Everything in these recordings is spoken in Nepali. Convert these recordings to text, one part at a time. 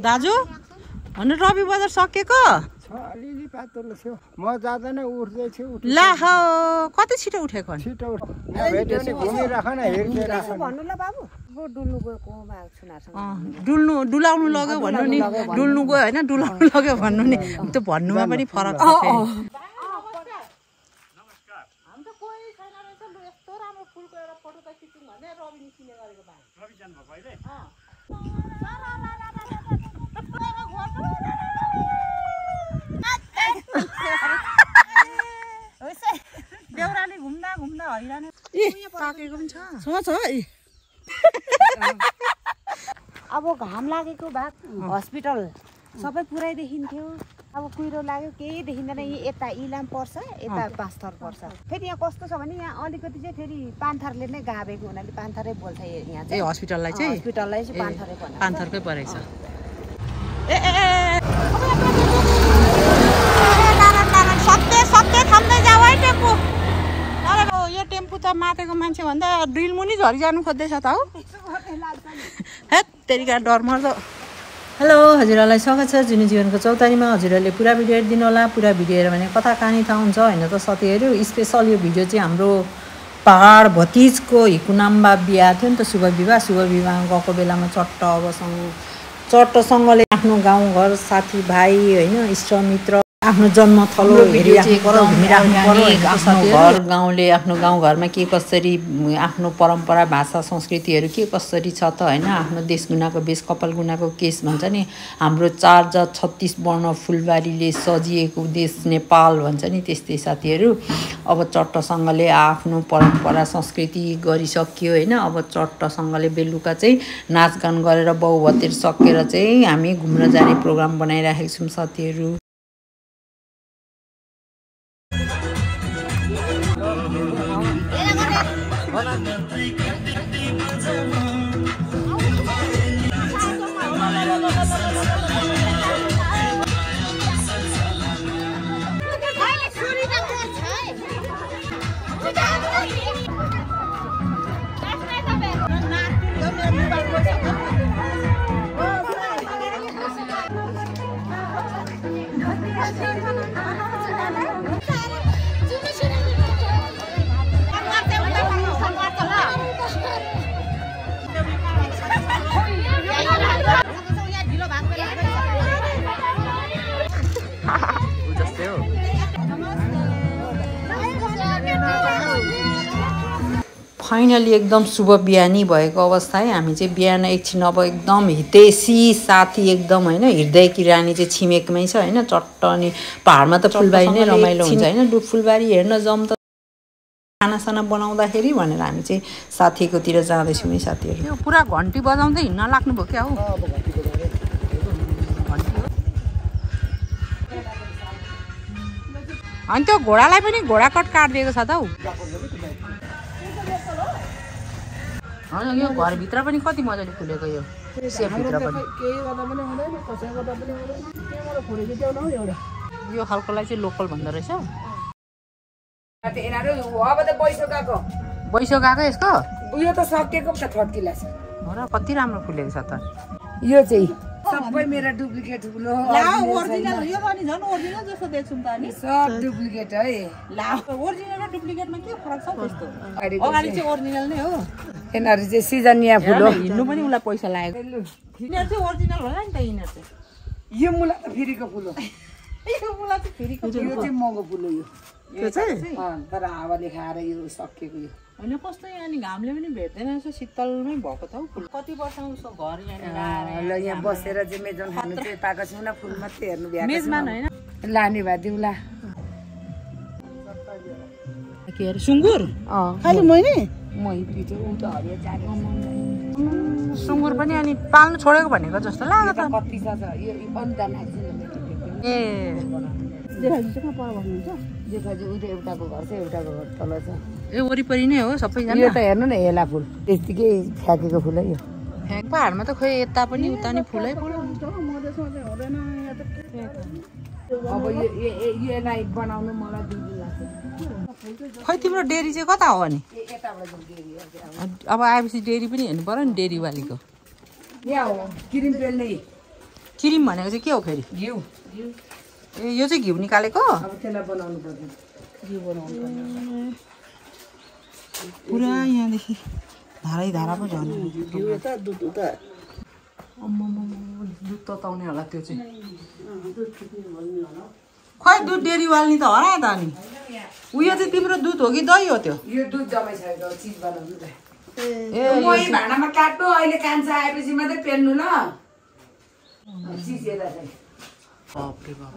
दाजु भन्नु रवि बजार सकेको अलिअलि पातलो थियो म जाँदैन उठ्दै छु ला हो कति छिटो उठेको छिटो भेट्यो नि घुमिराख न हेरिराख भन्नु ल बाबु डुल्नु गएको सुनारसँग डुलाउनु लग्यो भन्नु नि डुल्नु गयो होइन डुलाउनु लग्यो भन्नु नि त्यो भन्नुमा पनि फरक छ देउराली घुम्दा घुम्दा हैरानी पाकेको पनि छ अब घाम लागेको भाग हस्पिटल सबै पुरै देखिन्थ्यो अब कुहिरो लाग्यो केही देखिँदैन यता इलाम पर्छ यता पाँचथर पर्छ फेरि यहाँ कस्तो छ भने यहाँ अलिकति चाहिँ फेरि पान्थरले नै गाभेको हुनाले पान्थरै बोल्छ यहाँ चाहिँ हस्पिटललाई चाहिँ पान्थरै भन्छ पान्थरकै परेछ सत्य थाम्दै जाऊ है टेम्पू यो टेम्पू त मातेको मान्छे भन्दा ड्रिल मुनि झरिजानु खोज्दैछ त हौ हेत तेरिका डर मर्दो हेलो हजुरहरूलाई स्वागत छ जुनी जीवनको चौतारीमा हजुरहरूले पुरा भिडियो हेरिदिनु होला पुरा भिडियो हेऱ्यो भने कता कहानी थाहा हुन्छ होइन त साथीहरू स्पेसल यो भिडियो चाहिँ हाम्रो पहाड भतिजको हिकुनाम्बा बिहा थियो नि त शुभ विवाह गएको बेलामा चट्टसँगले आफ्नो गाउँघर साथीभाइ होइन इष्टमित्र आफ्नो जन्मथलो घर गाउँले आफ्नो गाउँघरमा के कसरी आफ्नो परम्परा भाषा संस्कृतिहरू के कसरी छ त होइन आफ्नो देश गुनाको बेस कपाल गुनाको केस भन्छ नि हाम्रो 4 जात 36 वर्ण फुलबारीले सजिएको देश नेपाल भन्छ नि त्यस्तै साथीहरू अब चट्टसँगले आफ्नो परम्परा संस्कृति गरिसक्यो होइन अब चट्टसँगले बेलुका चाहिँ नाचगान गरेर बाउ भतेर सकेर चाहिँ हामी घुम्न जाने प्रोग्राम बनाइराखेको छौँ साथीहरू फाइनली एकदम शुभ बिहानी भएको अवस्था है हामी चाहिँ बिहान एकछिन अब एकदम हितैसी साथी एकदम होइन हृदय किरानी चाहिँ छिमेकमै छ होइन चट्ट अनि पहाडमा त फुलबारी नै रमाइलो हुन्छ होइन फुलबारी हेर्न जाउँ त खानासाना बनाउँदाखेरि भनेर हामी चाहिँ साथीकोतिर जाँदैछौँ है साथीहरू यो पुरा घन्टी बजाउँदै हिँड्न लाग्नु भयो क्या हौ अनि त्यो घोडालाई पनि घोडा कट काटिदिएको छ त हौ होइन यो घरभित्र पनि कति मजाले फुलेको यो सेपभित्र पनि यो खालकोलाई चाहिँ लोकल भन्दो रहेछ बैसो गएको यसको उयो त सकेको त थर्किला छ हो र कति राम्रो फुलेको छ त यो चाहिँ सबै मेरो डुप्लिकेट फुल हो ओरिजिनल यो पनि झन् ओरिजिनल जस्तो देख्छौँ त अनि सब डुप्लिकेट है ला ओरिजिनल र डुप्लिकेटमा के फरक छ त्यस्तो अगाडि चाहिँ ओरिजिनल नै हो यिनीहरू चाहिँ सिजनिया फुल हो हिँड्नु पनि उसलाई पैसा लागेको यिनीहरू चाहिँ ओरिजिनल होला नि त यिनीहरू चाहिँ यो मुला त फेरिको फुल हो यो मुला चाहिँ फेरिको यो चाहिँ महँगो फुल हो यो चाहिँ तर हावाले खाएर यो सकिएको यो होइन कस्तो यहाँ अनि घामले पनि भेट्दैन रहेछ शीतलमै भएको त हौ फुल कति वर्षमा उसको घर यहाँ यहाँ बसेर चाहिँ मेजन खानु चाहिँ पाएको छौँ न फुल मात्रै हेर्नु भ्याएको मेजमान होइन लाने भए दिउँला के अरे सुँगुर खालि मैले सुँगुर पनि अनि पाल्नु छोडेको भनेको जस्तो लाग्यो त कति छ यो अनुदान ए जेठाजी उता एउटाको घर छ एउटाको घर तल छ ए वरिपरि नै हो सबैजना यो त हेर्नु न हेला फुल त्यतिकै फ्याँकेको फुल है यो पहाडमा त खोइ यता पनि उता नि फुलै फुल अब यसलाई बनाउनु मलाई 2 दिन लाग्छ। खै तिम्रो डेरी चाहिँ कता हो अनि? अब आएपछि डेरी पनि हेर्नु पर्यो नि डेरीवालीको। यहाँ हो क्रिम पेल्ने। क्रिम भनेको चाहिँ के हो फेरि? घिउ। ए यो चाहिँ घिउ निकालेको? अब त्यसलाई बनाउनु पर्छ। घिउ बनाउनु पर्छ। पुरा यहाँदेखि धारै धारा पो झन्। घिउ यता दुध उता। दुध तताउने होला त्यो चाहिँ। खै दुध डेरीवाली त हरायो त अनि। उयो चाहिँ तिम्रो दुध हो कि दही हो त्यो? यो दुध जमाइसकेको चिज बनाउनु त। म यही भाँडामा काट्नु अहिले कान्छा आएपछि मात्रै पेल्नु ल। चिज यता चाहिँ। बापरे बाप।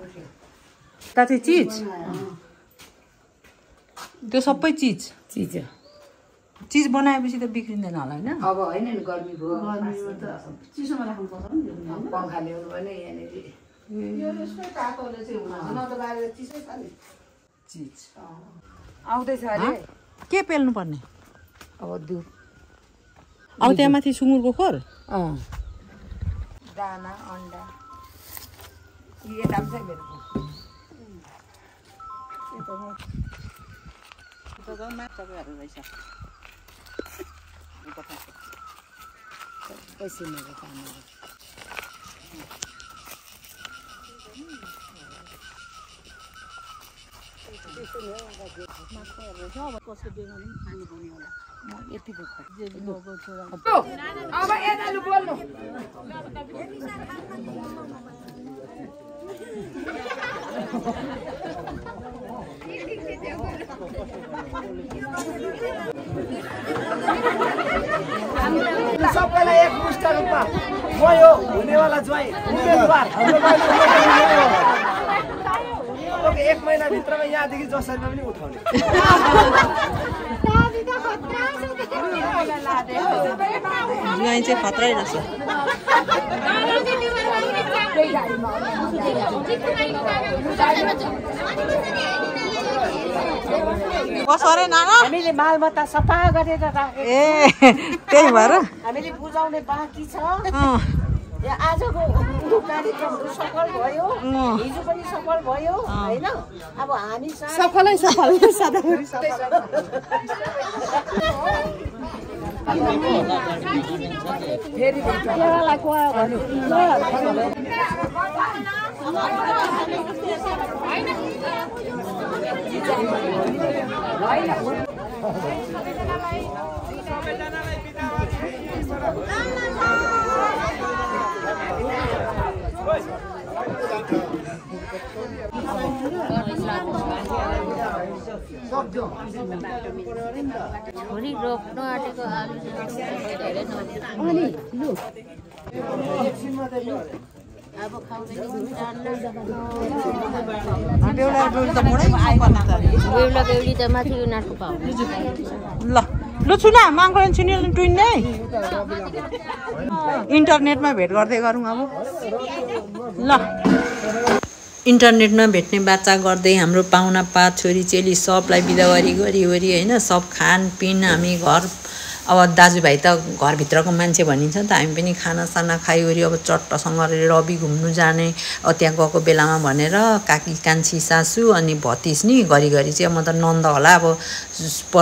ता चाहिँ चिज? त्यो सबै चिज? चिज हो। चिज बनाएपछि त बिग्रिँदैन होला हैन? अब हैन नि गर्मी भयो। गर्मीमा त चिसोमा राख्नु पर्छ नि। पंखा ल्याउनु भने यहाँनेरि। यो यसमै तातोले चाहिँ हुन्छ न त बाहिर चिसै छ नि। चिज आउँदैछ अरे। के पेल्नु पर्ने? अब दुध। अब त्यहाँ माथि सुँगुरको खोर? दाना अन्डा। यो यता पनि छ मेरो। पसिनाको कामहरू। अब यता बोल्नु। सबैलाई एक मुष्ट रूपमा म यो हुनेवाला ज्वाइँ उम्मेदवार हाम्रो 1 महिनाभित्रमा यहाँदेखि जसरीमा पनि उठाउने। ज्वाइँ चाहिँ खतरै रहेछ। कसरे नाना? हामीले मालमत्ता सफा गरेर राखेको। ए त्यही भएर हामीले बुझाउने बाँकी छ। आजको कार्यक्रम सफल भयो, हिजो पनि सफल भयो हैन। अब हामी सफलै सफल सधैँभरि सफल। फेरि केरालाई कुवा भन्नु छोरी रोप्नु आँटेको आलु अब खाउँदैन बेहुला बेहुली त माथि उनीहरूको पाउनु ल लु छुना माङ्गोन छुनिल टुन्ने इन्टरनेटमा भेट गर्दै गरौँ अब ल। इन्टरनेटमा भेट्ने बाचा गर्दै हाम्रो पाहुना पात छोरी चेली सबलाई बिदावारी गरिवरी होइन सब खानपिन हामी घर अब दाजुभाइ त घरभित्रको मान्छे भनिन्छ नि त हामी पनि खानासाना खाइवरी अब चट्टसँग रवि घुम्नु जाने त्यहाँ गएको बेलामा भनेर काकी कान्छी सासू अनि भतिज नि घरिघरि चाहिँ म त नन्द होला अब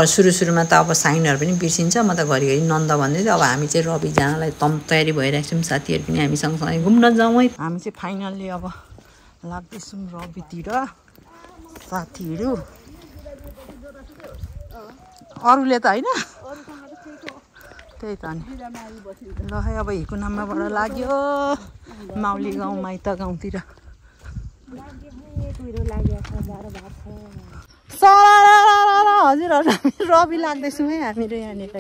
सुरुमा त अब साइनहरू पनि बिर्सिन्छ म त घरिघरि नन्द भन्दै थियो। अब हामी चाहिँ रवि जानलाई तयारी भइरहेको छौँ साथीहरू पनि हामी सँगसँगै घुम्न जाउँ है। हामी चाहिँ फाइनल्ली अब लाग्दैछौँ रवितिर साथीहरू अरूले त होइन त्यही त नि ल है अब हिको नाम्बाबाट लाग्यो माउली गाउँ माइत गाउँतिर हजुर रवि लाग्दैछौँ है हामीहरू यहाँनिर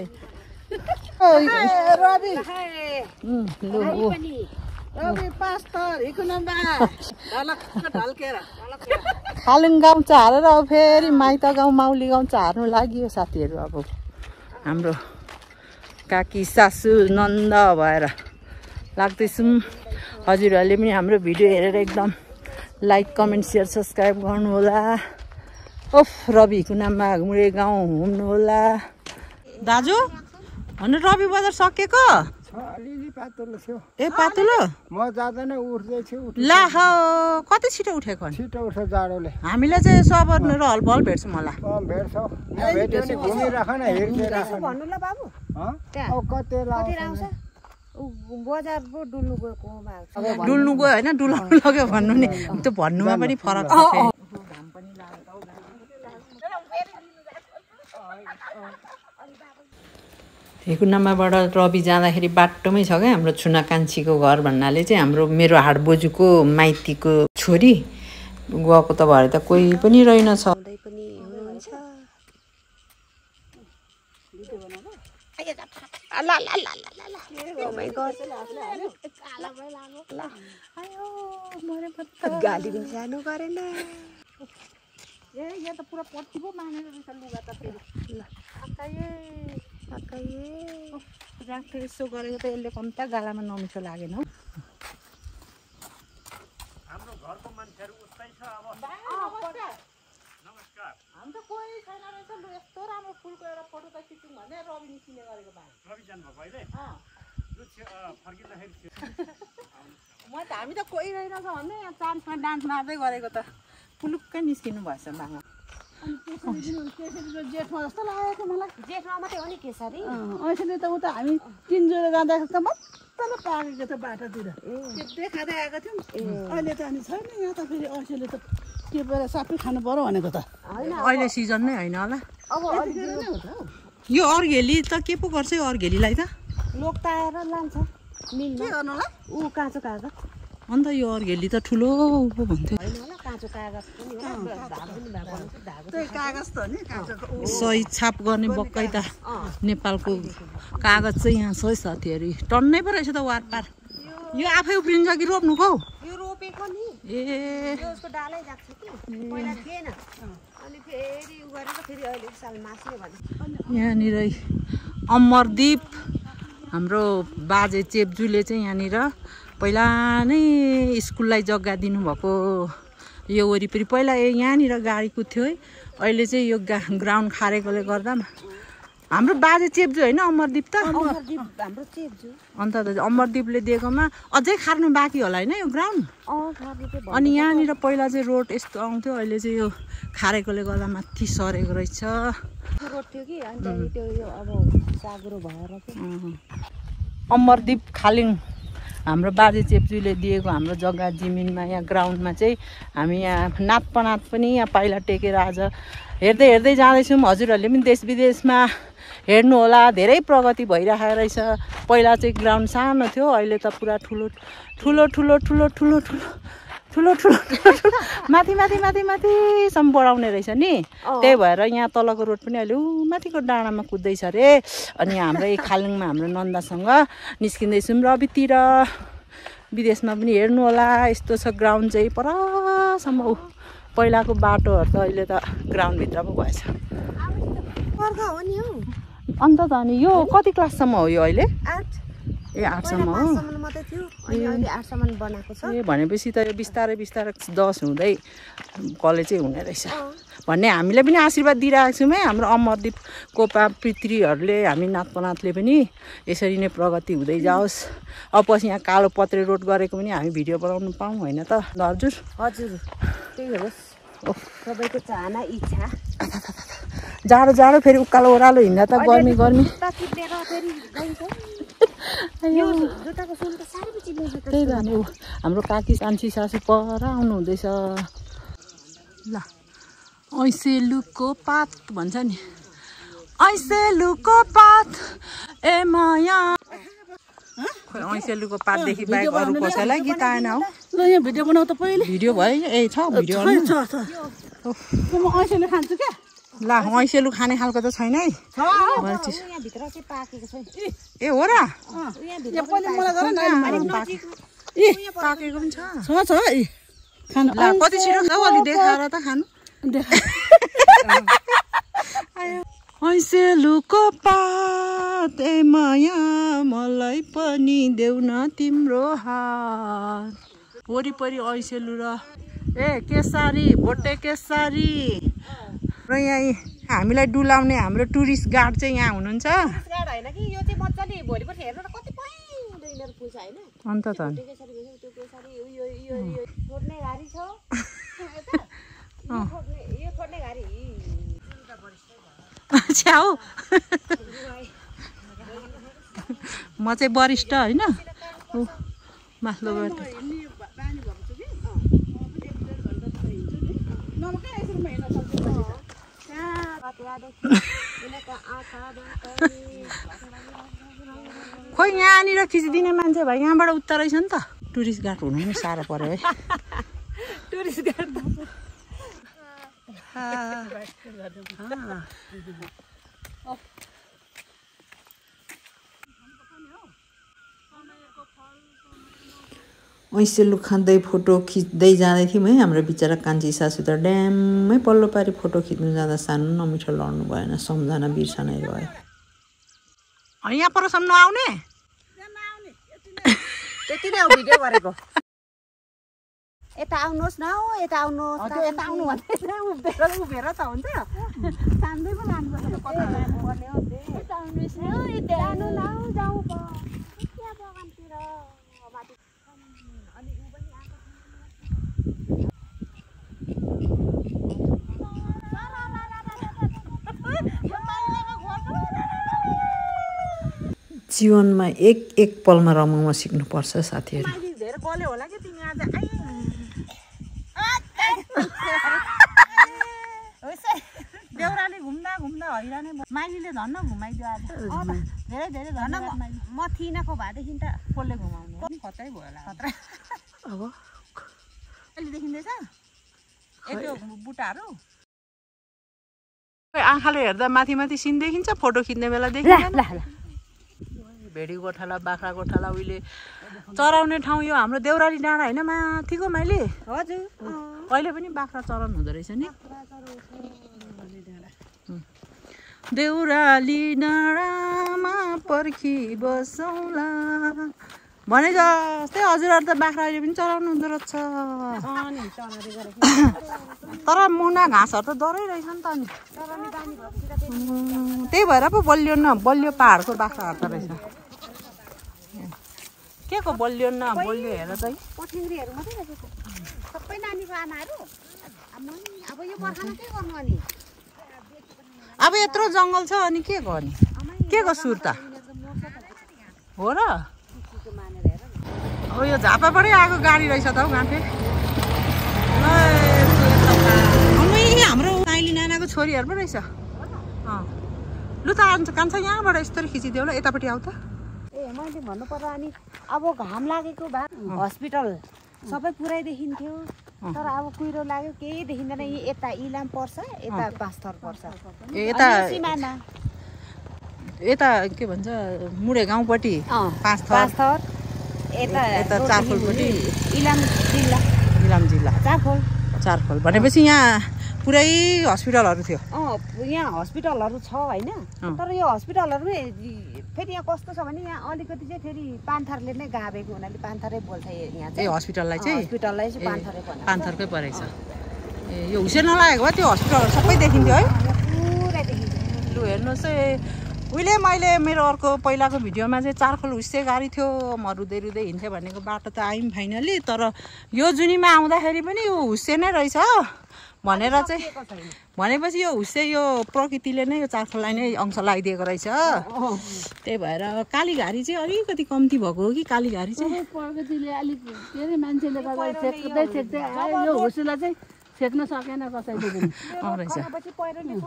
खालुङ गाउँ चारेर अब फेरि माइत गाउँ माउली गाउँ चार्नु लाग्यो साथीहरू। अब हाम्रो काकी सासू नन्द भएर लाग्दैछौँ। हजुरहरूले पनि हाम्रो भिडियो हेरेर एकदम लाइक कमेन्ट सेयर सब्सक्राइब गर्नुहोला। ओफ रविको नाममा घुम्रे गाउँ घुम्नुहोला। दाजु भन्नु रवि बजार सकेको? अलिअलि पातलो थियो ए पातलो म जाँदैन उठ्दैछु ला हो कति छिटो उठेको छिटो उठ्छ जाडोले हामीलाई चाहिँ सबर्नु र हलबल भेट्छौँ होला भेट्छौ भेटेपछि घुमिराख न हेरिराख भन्नु ल बाबु अब कति आउँछ बजार पो डुल्नु गएको डुल्नु गयो होइन डुलाउनु लग्यो भन्नु नि त्यो भन्नुमा पनि फरक छ ठेकुनामाबाट रवि जाँदाखेरि बाटोमै छ क्या हाम्रो छुना कान्छीको घर भन्नाले चाहिँ हाम्रो मेरो हाडबोजूको माइतीको छोरी गएको त भरे त कोही पनि रहेनछ गाली पनि सानो गरेन यहाँ त पुरा पट्टी पो मानेर रहेछ लुगा त फेरि राख्छ यसो गरेको त यसले कम्ता गालामा नमिठो लागेन हौ हाम्रो घरको मान्छेहरू उस्तै छ अब नमस्कार हाम्रो कोही छैन रहेछ लु यस्तो राम्रो फुलको एउटा फोटो त खिचौँ भने रवि निस्किने गरेको भए रवि जानुभएको अहिले फर्किँदाखेरि म त हामी त कोही रहेनछ भन्दै यहाँ चान्समा डान्स मार्दै गरेको त पुलुक्कै निस्किनु भएछ बाबा जेठमा जस्तो लागेको मलाई जेठमा मात्रै हो नि केसरी अहिले त उता हामी तिनजना जाँदाखेरि त मजाले पाकेको थियो बाटोतिर त्यो खाँदै आएको थियौँ अहिले त अनि छैन यहाँ त फेरि अहिले त के बेला सबै खानु पर्यो भनेको त अहिले सिजन नै होइन होला अब यो अर्घेली त के पो गर्छ यो अर्घेलीलाई त लोकताएर लान्छ मिलमा ऊ काँचो कागज अन्त यो अर्घेली त ठुलो पो भन्थ्यो काँचो कागज कागज त नि सही छाप गर्ने बक्कै त नेपालको कागज चाहिँ यहाँ छ साथीहरू टन्नै पो रहेछ त वारपार यो आफै उफ्रिन्छ कि रोप्नु कौ यो रोपेको नि ए उसको डालै जान्छ कि पहिला थिएन अनि फेरि उ गरेर फेरि अहिले साल मास्ने भने यहाँनिर अमरदीप हाम्रो बाजे चेप्जूले चाहिँ यहाँनिर पहिला नै स्कुललाई जग्गा दिनुभएको यो वरिपरि पहिला यहाँनिर गाडी कुद्थ्यो है अहिले चाहिँ यो ग्राउन्ड खारेकोले गर्दा हाम्रो बाजे चेप्जू होइन अमरदीप त हाम्रो चेप्जू अन्त अमरदीपले दिएकोमा अझै खार्नु बाँकी होला होइन यो ग्राउन्ड अनि यहाँनिर पहिला चाहिँ रोड यस्तो आउँथ्यो अहिले चाहिँ यो खारेकोले गर्दा माथि सरेको रहेछ रोड थियो कि अन्त त्यो यो अब सागरो भएर अमरदीप खालिङ हाम्रो बाजे चेप्जूले दिएको हाम्रो जग्गा जमिनमा यहाँ ग्राउन्डमा चाहिँ हामी यहाँ नातपनात पनि यहाँ पाइला टेकेर आज हेर्दै हेर्दै जाँदैछौँ हजुरहरूले पनि देश विदेशमा हेर्नु होला धेरै प्रगति भइरहेको रहेछ पहिला चाहिँ ग्राउन्ड सानो थियो अहिले त पुरा ठुलो ठुलो ठुलो ठुलो ठुलो ठुलो ठुलो ठुलो ठुलो माथि माथि माथि माथिसम्म बढाउने रहेछ नि त्यही भएर यहाँ तलको रोड पनि अहिले माथिको डाँडामा कुद्दैछ अरे अनि हाम्रो यही खालिङमा हाम्रो नन्दासँग निस्किँदैछौँ रवितिर विदेशमा पनि हेर्नु होला यस्तो छ ग्राउन्ड चाहिँ परसम्म पहिलाको बाटोहरू त अहिले त ग्राउन्डभित्र पो भएछ अन्त त अनि यो कति क्लाससम्म हो यो अहिले ए 8सम्म हो ए भनेपछि त यो बिस्तारै बिस्तारै 10 हुँदै कलेजै हुने रहेछ भन्ने हामीले पनि आशीर्वाद दिइरहेको छौँ है हाम्रो अमरदीप कोपा पितृहरूले हामी नातपनातले पनि यसरी नै प्रगति हुँदै जाओस् अब पछि यहाँ कालो पत्रे रोड गरेको पनि हामी भिडियो बनाउनु पाऊँ होइन त हजुर हजुर त्यही होस् सबैको चाहना इच्छा जाडो जाडो फेरि उकालो ओह्रालो हिँड्दा त गर्मी गर्मी त्यही त नि हाम्रो काकी कान्छी सासू पर आउनु हुँदैछ ल ऐसेलुको पात भन्छ नि ऐसेलुको पात ए माया ऐसेलुको पातदेखि बाहेक अरू कसैलाई गीत आएन हौ ल यहाँ भिडियो बनाऊ त पहिले भिडियो भयो ए छ भिडियो म ऐसेलु खान्छु क्या ल ऐसेलु खाने खालको त छैन है ए हो र पाकेको पनि छ खानु ल कति छिटो खाऊ अलि देखाएर त खानु ऐसेलुको पात ए माया मलाई पनि देऊ न तिम्रो हात वरिपरि ऐसेलु र ए केसारी भोटे केसारी र यहाँ हामीलाई डुलाउने हाम्रो टुरिस्ट गार्ड चाहिँ यहाँ हुनुहुन्छ होइन कि यो चाहिँ मजाले भोलिपर्सि हेर्नु न कति यिनीहरू फुल्छ होइन अन्त त त्यो केसरी भएपछि त्यो केसरी यो छोड्ने गाडी छ यो छोड्ने गाडी छ्याउ म चाहिँ वरिष्ठ होइन माथिल्लोबाट खोइ यहाँनिर खिचिदिने मान्छे भाइ यहाँबाट उता रहेछ नि त टुरिस्ट गार्ड हुनु पनि साह्रो पर्यो है टुरिस्ट गार्ड ऐसेलु खाँदै फोटो खिच्दै जाँदै थियौँ है हाम्रो बिचरा कान्छी सासू त ड्याममै पल्लो पारी फोटो खिच्नु जाँदा सानो नमिठो लड्नु भएन सम्झना बिर्सनै भयो यहाँ परसम्म नआउने त्यति नै हो भिडियो गरेको यता आउनुहोस् न हौ यता आउनुहोस् यता आउनु भन्दै उभिएर त हुन्छ तान्दै पो लानुपर्छ कता जानुपर्ने हो यता आउनुहोस् न यता जानु न जाउँ क्या बगानतिर माथि अनि उ पनि जीवनमा एक एक पलमा रमाउन सिक्नुपर्छ साथीहरू धेरै गल्यो होला कि तिमी आज देउराली घुम्दा घुम्दा हैरानै माइलीले धन्न घुमाइदियो आज धेरै धेरै धन्न म थिइनको भएदेखि त कसले घुमाउने खतरै भयो होला खतरा अब अहिले देखिँदैछ त्यो बुट्टाहरू आँखाले हेर्दा माथि माथि सिन देखिन्छ फोटो खिच्ने बेला देखिन्छ भेडी गोठाला बाख्रा गोठाला उहिले चराउने ठाउँ यो हाम्रो देउराली डाँडा होइन माथिको मैले हजुर अहिले पनि बाख्रा चराउनु हुँदो रहेछ नि देउराली डाँडामा पर्खी बसौला भने जस्तै हजुरहरू त बाख्रा अहिले पनि चराउनु हुँदो रहेछ तर मुना घाँसहरू त डरै रहेछ नि त अनि त्यही भएर पो बलियो न बलियो पाहाडको बाख्राहरू त रहेछ के को बलियो न बलियो हेर त पठिङ्ग्रीहरू मात्रै रहेछ सबै नानीको आमाहरू अब यो बर्खामा के गर्नु अनि अब यत्रो जङ्गल छ अनि के गर्ने के को सुर्ता हो र अब यो झापाबाटै आएको गाडी रहेछ त हौ गाँठे हाम्रो माइली नानाको छोरीहरू पो रहेछ लु त कान्छ यहाँबाट यस्तरी खिचिदियो ल यतापट्टि आऊ त मैले भन्नु पर्दा अनि अब घाम लागेको भए हस्पिटल सबै पुरै देखिन्थ्यो तर अब कुहिरो लाग्यो केही देखिँदैन यता इलाम पर्छ यता पाँचथर पर्छ यता यता के भन्छ मुडे गाउँपट्टि पाँचथर यता चारखोलपट्टि इलाम जिल्ला चारखोल भनेपछि यहाँ पुरै हस्पिटलहरू थियो यहाँ हस्पिटलहरू छ होइन तर यो हस्पिटलहरू फेरि यहाँ कस्तो छ भने यहाँ अलिकति चाहिँ फेरि पान्थरले नै गाभेको हुनाले पान्थरै बोल्छ यहाँ चाहिँ हस्पिटललाई चाहिँ पान्थरै पान्थरकै परेछ ए यो हुसेन नलागेको भए त्यो हस्पिटलहरू सबै देखिन्थ्यो है पुरै देखिन्थ्यो लु हेर्नुहोस् है उहिले मैले मेरो अर्को पहिलाको भिडियोमा चाहिँ चारखोल हुस्से गाडी थियो म रुँदै रुँदै हिँड्थेँ भनेको बाटो त आयौँ फाइनली तर यो जुनीमा आउँदाखेरि पनि यो हुस्से नै रहेछ भनेर चाहिँ भनेपछि यो हुस्से यो प्रकृतिले नै यो चारखोललाई नै अंश लगाइदिएको रहेछ त्यही भएर कालीघारी चाहिँ अलिकति कम्ती भएको हो कि कालीघारी चाहिँ प्रकृतिले अलिक के अरे मान्छेले गर्दा छेक्दै यो हुस्सेलाई चाहिँ छेक्न सकेन कसैले पनि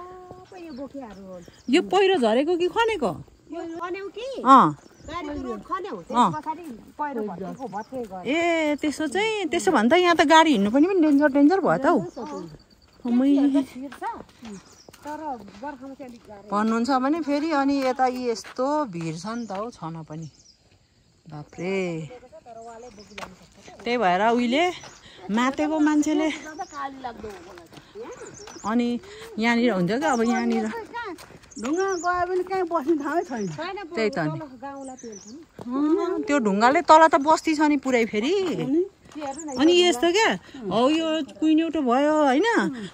यो पहिरो झरेको कि खनेको ए त्यसो चाहिँ त्यसो भन्दा यहाँ त गाडी हिँड्नु पनि डेन्जर भयो त हौ भन्नुहुन्छ भने फेरि अनि यता यस्तो भिड छ नि त हौ छन पनि बाफ्रे त्यही भएर उहिले मातेको मान्छेले अनि यहाँनिर हुन्थ्यो क्या अब यहाँनिर ढुङ्गा गयो भने कहीँ बस्ने ठाउँै छैन त्यही त नि गाउँला तेल छ नि त्यो ढुङ्गाले तल त बस्ती छ नि पुरै फेरि अनि यस्तो क्या हौ यो कुइनेउटो भयो होइन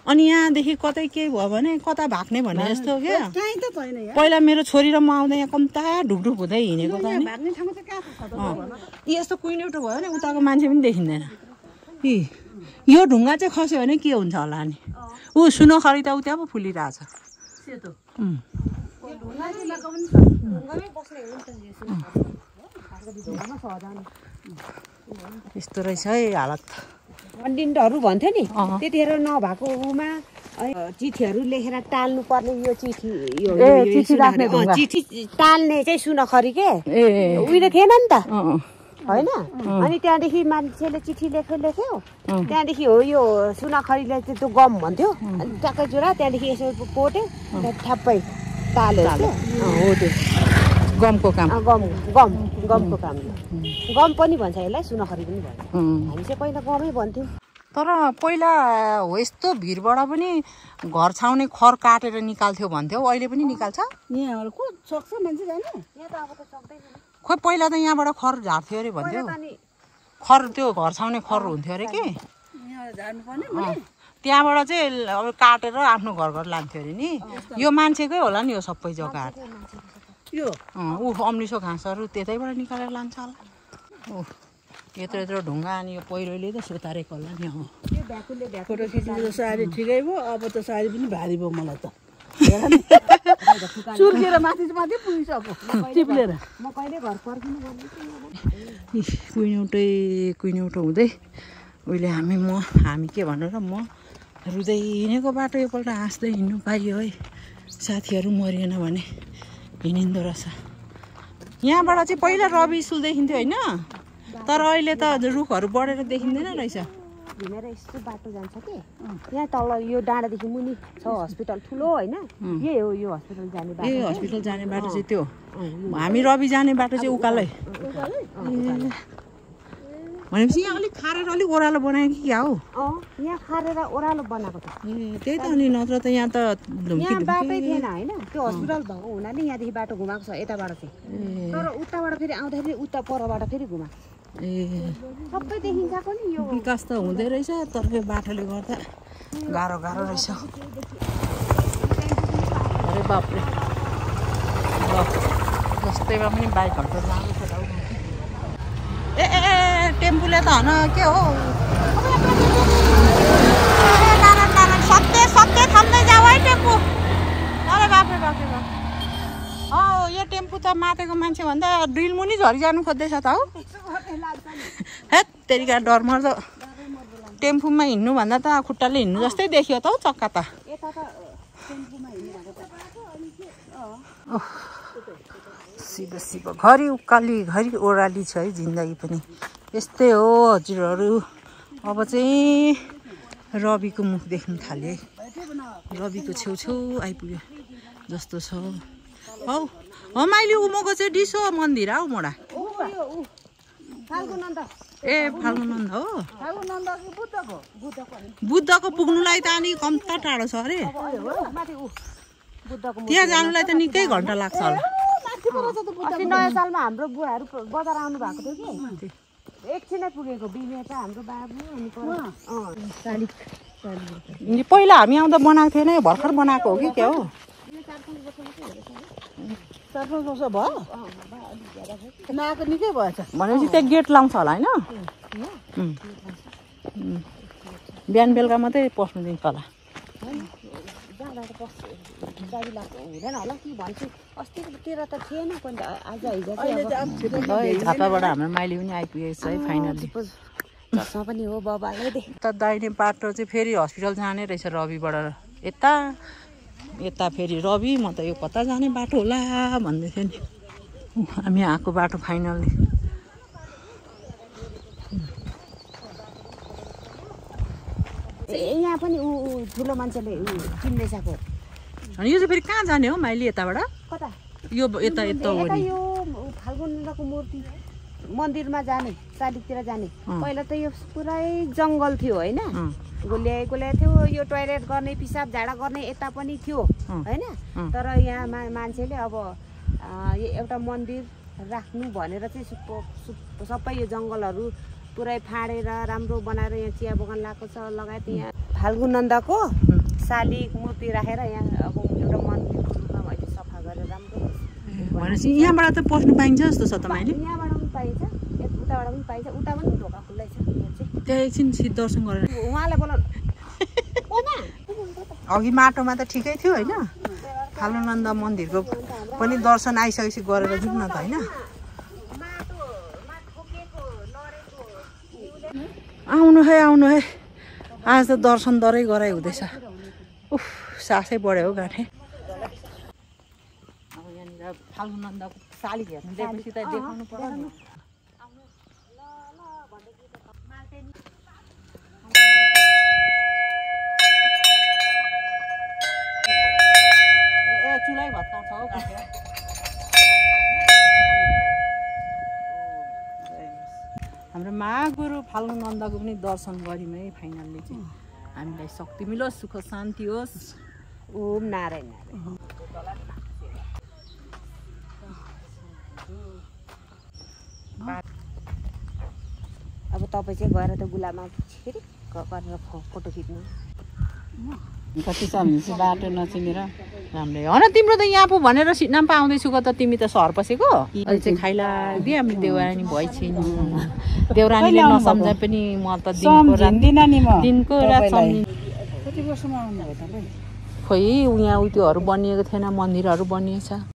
अनि यहाँदेखि कतै केही भयो भने कता भाग्ने भन्ने जस्तो क्या कहीँ त छैन यहाँ पहिला मेरो छोरी र म आउँदा यहाँ कम्ता ढुकढुक हुँदै हिँडेको त नि भाग्ने ठाउँ चाहिँ कहाँ छ त यस्तो कुइनेउटो भयो भने उताको मान्छे पनि देखिँदैन यो ढुङ्गा चाहिँ खस्यो भने के हुन्छ होला नि ऊ सुनखरी त उ त्यहाँ पो फुलिरहेछ सेतो ढुङ्गा चाहिँ लगाउनु नि ढुङ्गामै बस्ने हो नि त ढुङ्गामा सहज नि यस्तो रहेछ है हालत कन्टेन्टहरू भन्थ्यो नि त्यतिखेर नभएको उमा चिठीहरू लेखेर टाल्नु पर्ने यो चिठी यो चिठी राख्ने ढुङ्गा। चिठी टाल्ने चाहिँ सुनखरी के ए उहिले थिएन नि त होइन अनि त्यहाँदेखि मान्छेले चिठी लेख्यो त्यहाँदेखि हो यो सुनखरीले चाहिँ त्यो गम भन्थ्यो अनि ट्याक्कै जोडा त्यहाँदेखि यसो कोट्यो ठ्याप्पै टाल्यो हो त्यो गमको काम गमको काम गम पनि भन्छ यसलाई सुनखरी पनि भन्छ हामी चाहिँ पहिला गमै भन्थ्यौँ तर पहिला हो यस्तो भिरबाट पनि घर छाउने खर काटेर निकाल्थ्यो भन्थ्यो अहिले पनि निकाल्छ यहाँ को सक्छ मान्छे जाने यहाँ त अब त सक्दैन खोइ पहिला त यहाँबाट खर झार्थ्यो अरे भन्थ्यो खर त्यो घर छाउने खर हुन्थ्यो अरे के यहाँ झार्नुपर्ने त्यहाँबाट चाहिँ अब काटेर आफ्नो घर घर लान्थ्यो अरे नि यो मान्छेकै होला नि यो सबै जग्गाहरू यो ऊ अम्लिसो घाँसहरू त्यतैबाट निकालेर लान्छ होला ऊ यत्रो यत्रो ढुङ्गा अनि यो पहिरोले त सुतारेको होला नि फोटो खिच्नु साडी ठिकै भयो अब त साडी पनि भारी भयो मलाई त चुर्केर माथि पुगिसक्यो टिप्लेर म कहिले घर पर्खिनु कुइनेउटो हुँदै उहिले हामी के भन्नु र म रुँदै हिँडेको बाटो योपल्ट हाँस्दै हिँड्नु पाइयो है साथीहरू मरिएन भने हिँडिँदो रहेछ यहाँबाट चाहिँ पहिला रवि स्कुल देखिन्थ्यो होइन तर अहिले त रुखहरू बढेर देखिँदैन रहेछ घुमेर यस्तो बाटो जान्छ कि यहाँ तल यो डाँडादेखि मुनि छ हस्पिटल ठुलो होइन यही हो यो हस्पिटल जाने बाटो ए हस्पिटल जाने बाटो चाहिँ त्यो हामी रवि जाने बाटो चाहिँ उकालै भनेपछि यहाँ अलिक खारेर अलिक ओह्रालो बनायो कि क्या हो यहाँ खारेर ओह्रालो बनाएको छ ए त्यही त अनि नत्र त यहाँ त यहाँ बाटै थिएन होइन त्यो हस्पिटल भएको हुनाले यहाँदेखि बाटो घुमाएको छ यताबाट चाहिँ तर उताबाट फेरि आउँदाखेरि उता परबाट फेरि घुमाएको ए सबै देखिन्छ पनि यो विकास त हुँदै रहेछ तर यो बाटोले गर्दा गाह्रो रहेछ अरे बाप्रे जस्तैमा पनि बाइकहरू त लाँदैछ ए टेम्पूले त हन के हो सत्य थाम्दै जाऊ है टेम्पू अरे बाप्रे यो टेम्पू त मातेको मान्छे भन्दा ड्रिल मुनि झरिजानु खोज्दैछ त हौ हेत तेरिका डर मर्दो टेम्पूमा हिँड्नु भन्दा त खुट्टाले हिँड्नु जस्तै देखियो त हौ चक्का त शिव घरि उकाली घरि ओह्राली छ है जिन्दगी पनि यस्तै हो हजुरहरू अब चाहिँ रविको मुख देख्नु थाल्यो है रविको छेउछेउ आइपुग्यो जस्तो छ हौ माइली उमोको चाहिँ डिसो मन्दिर हौ मोडा ए फाल्गु नन्द हो बुद्धको पुग्नुलाई त अनि कम्ता टाढो छ अरे त्यहाँ जानुलाई त निकै घन्टा लाग्छ होला अस्ति नयाँ सालमा हाम्रो बुवाहरू बजार आउनु भएको थियो कि एकछिनै पुगेको बिहे त हाम्रो बाबु अनि पहिला हामी आउँदा बनाएको थिएन भर्खर बनाएको हो कि क्या हो 4-5 वर्ष भयो नआएको निकै भएछ भनेपछि त्यो गेट लाउँछ होला होइन बिहान बेलुका मात्रै पस्नु दिन्छ होला हुँदैन होला कि भन्छु अस्तितिर त थिएन आज हिजो झापाबाट हाम्रो माइली पनि आइपुगेको छ है फाइनली चस्मा पनि हो बाबाले दे त दाहिने बाटो चाहिँ फेरि हस्पिटल जाने रहेछ रविबाट यता फेरि रवि म त यो कता जाने बाटो होला भन्दै थियो नि हामी आएको बाटो फाइनली यहाँ पनि ठुलो मान्छेले चिन्दैछ अनि यो चाहिँ फेरि कहाँ जाने हो माइली यताबाट कता यो यता यो फाल्गुनको मूर्ति मन्दिरमा जाने शालिगतिर जाने पहिला त यो पुरै जङ्गल थियो होइन ल्याएको थियो यो टोयलेट गर्ने पिसाब झाडा गर्ने यता पनि थियो होइन तर यहाँ मान्छेले अब एउटा मन्दिर राख्नु भनेर चाहिँ सबै यो जङ्गलहरू पुरै फाडेर राम्रो बनाएर यहाँ चिया बगान लगाएको छ लगायत यहाँ फाल्गु नन्दको शालिग मूर्ति राखेर यहाँ अब एउटा मन्दिरको रूपमा अहिले सफा गरेर राम्रो भनेपछि यहाँबाट त पस्नु पाइन्छ जस्तो छ तपाईँले यहाँबाट पनि पाइन्छ उताबाट पनि पाइन्छ उता पनि ढोका खुल्लै छ यहाँ चाहिँ त्यहाँ एकछिन दर्शन गरेर उहाँलाई बोलाउनु अघि माटोमा त ठिकै थियो होइन फालुनन्द मन्दिरको पनि दर्शन आइसकेपछि गरेर जाउँ न त होइन आउनु है आज त दर्शन दरै गराइ हुँदैछ उफ सासै बढ्यो हो गाँठे अब यहाँनिर फालुनन्दको शालिग हेर्नु दिएपछि त देखाउनु पर्यो नि चुलै भत्काउँछ हौ गाँठे हाम्रो महागुरु फालुनन्दको पनि दर्शन गऱ्यौँ है फाइनल्ली चाहिँ हामीलाई शक्ति मिलोस् सुख शान्ति होस् ओम नारायण अब तपाईँ चाहिँ गएर त गुलामा फेरि गरेर फोटो खिच्नु कति सम्झिन्छ बाटो नचिनेर राम्रै होइन तिम्रो त यहाँ पो भनेर सिटनाम पाउँदैछु त तिमी त सहर पसेको अहिले चाहिँ खाइलागिदियो हामी देउरानी भइछिन् देउरानीले नसम्झाए पनि म त दिनको रात कति वर्षमा आउनुभयो तपाईँ खोइ यहाँ त्योहरू बनिएको थिएन मन्दिरहरू बनिएछ